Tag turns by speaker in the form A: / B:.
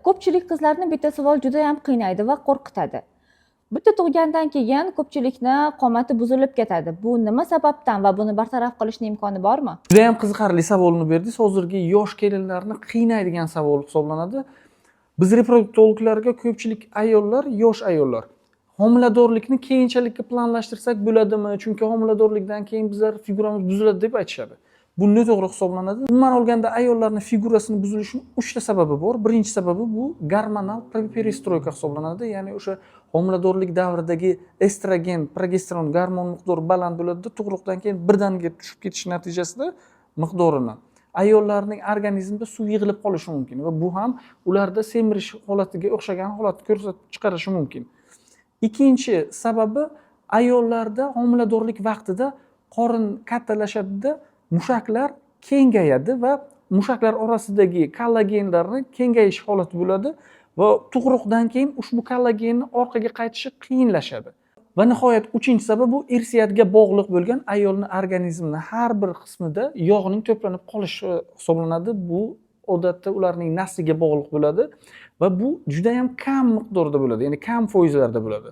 A: Ko'pchilik qizlarni bitta savol juda ham qiynaydi va qo'rqitadi. Bitta tug'gandan keyin ko'pchilikni qomati buzilib ketadi. Bu nima sababdan va buni bartaraf qilishning imkoni bormi?
B: Juda ham qiziqarli savolni berdingiz. Hozirgi yosh kelinlarni qiynaydigan savol hisoblanadi. Biz reproduktologlarga ko'pchilik ayollar, yosh ayollar homiladorlikni keyinchalikka planlashtirsak bo'ladimi? Chunki homiladorlikdan keyin bizlar figuramiz buziladi deb aytishadi. Bu noto'g'ri hisoblanadi. Umuman olganda, ayollarni figurasini buzilishini uchta sababi bor. Birinchi sababi bu gormonal перестройка hisoblanadi. Ya'ni o'sha homiladorlik davridagi estrogen, progesteron gormon miqdori baland bo'ladida, tug'ruqdan keyin birdaniga tushib ketishi natijasida miqdorini ayollarning organizmida suv yig'ilib qolishi mumkin va bu ham ularda semirish holatiga o'xshagan holatni ko'rsatib chiqarishi mumkin. Ikkinchi sababi, ayollarda homiladorlik vaqtida qorin kattalashadida, mushaklar kengayadi va mushaklar orasidagi kollagenlarni kengayish holati bo'ladi va tug'ruqdan keyin ushbu kollagenni orqaga qaytishi qiyinlashadi. Va nihoyat, uchinchi sabab bu irsiyatga bog'liq bo'lgan ayolni organizmini har bir qismida yog'ning to'planib qolishi hisoblanadi. Bu odatda ularning nasliga bog'liq bo'ladi va bu juda ham kam miqdorda bo'ladi, ya'ni kam foizlarda bo'ladi.